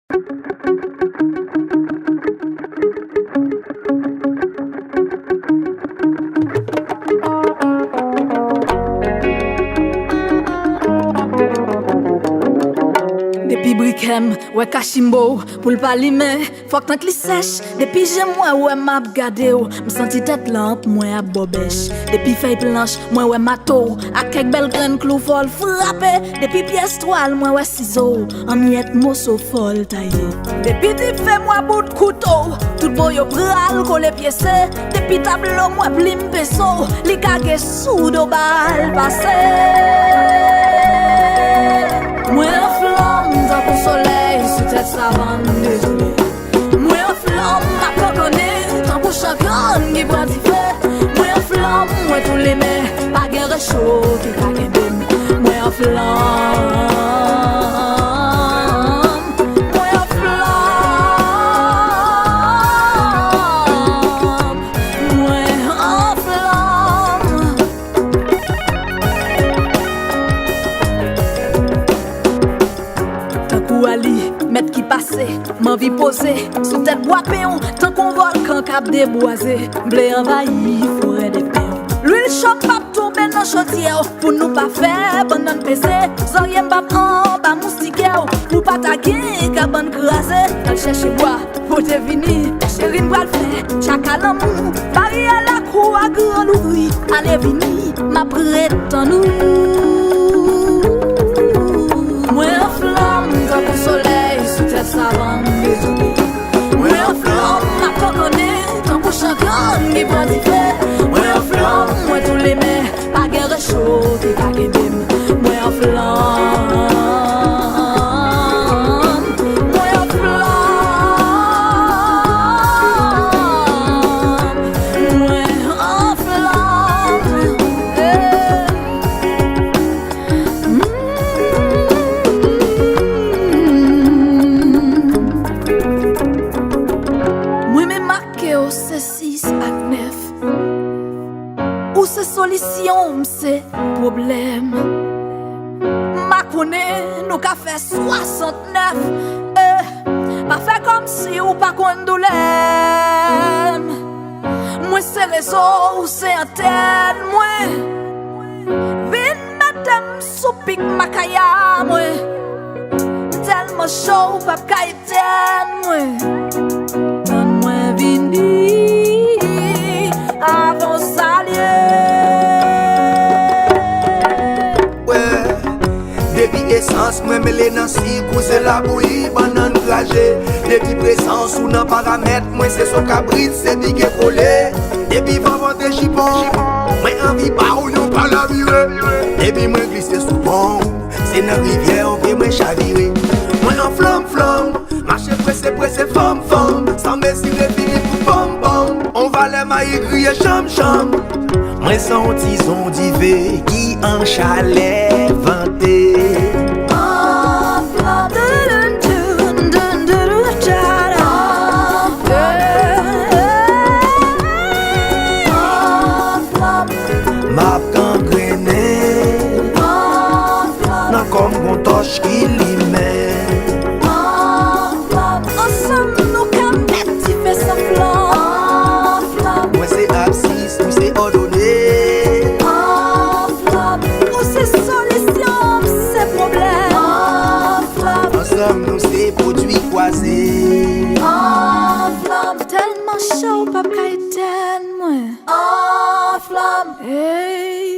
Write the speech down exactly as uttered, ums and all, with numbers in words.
Depi brikè m wè kachimbo pou l pa limen, fòk tank li sèch. Depi je m wè, wè m ap gade w, m santi tèt lanp mwen ap bò bèch. Depi fèy planch mwen wè mato w ak kèk bèl grenn klou fò l frape. Depi pyès twal mwen wè sizo w, an myèt moso fò l taye. Depi dife m wè bout kouto w, tout bò yo pral kole pyese. Depi tablo m wè plim penso w, li kage sou do bal pase. Mwen an flanm tankou solèy sou tèt savann dezole. Mwen an flanm m ap kankannen tankou chagrann ki pran dife. Mwen an flanm, mwen tou limen, pa gen recho ki ka kenbe m. Mwen an flanm, mwen an flanm, mwen an flanm. Tankou Ali, mèt ki pase, m anvi poze sou tèt bwa pen w, tankou yon vòlkan k ap debwaze. M vle anvayi forè de pen w. Lwil cho p ap tonbe nan chodyè w pou nou pa fè bannann peze. Zòrye m p ap anba moustikè w pou pa ta gen kabann kraze. Al chèche bwa pote vini. Cheri, m pral fè tchaka lanmou. Baryè lakou a gran louvri. Ale vini, m ap ret tann ou. Mwen an flanm tankou solèy sou tèt savann dezole. Mwen an flanm, m ap kankannen tankou chagrann ki pran dife. Mwen an flanm, mwen tou limen. Pa gen recho ki ka kenbe m. Mwen an flanm. Mwen an flanm. Mwen an flanm. Eh. Mm. Mwen menm ak ke w se sis ak nèf. Ou se solisyon, m se pwoblèm. M pa konnen nou ka fè swasantnèf. Eh, pa fè kòmsi ou pa konn doulè m. Mwen se rezo, ou se antèn mwen. Vin mete m sou pik makaya mwen. M tèlman cho, ou p ap ka etèn mwen. Tann mwen vini avan w salye. Wè, depi esans mwen mele nan sik, ou se labouyi, bannann kraje. Depi prezans ou nan paramèt mwen, se so kabrit, se pike kole. Depi van vante jipon, mwen anvi ba w yon palavire. Depi mwen glise sou pon, se nan rivyè w vye mwen chavire. Mwen an flanm flanm, mache prese prese fanm fanm, san mezire fini pou fanm fanm. On valè mayi griye chanm chanm. Mwen se on ti zon dife ki an chalè vante. An flanm. M ap gangrennen. Nan kò m gon tòch ki limen. Ansanm nou ka met dife san flanm. Mwen se absis, ou se òdone. Ou se solisyon, m se pwoblèm. Ansanm nou se pwodui kwaze. Tèlman cho, ou p ap ka etèn mwen. Hey.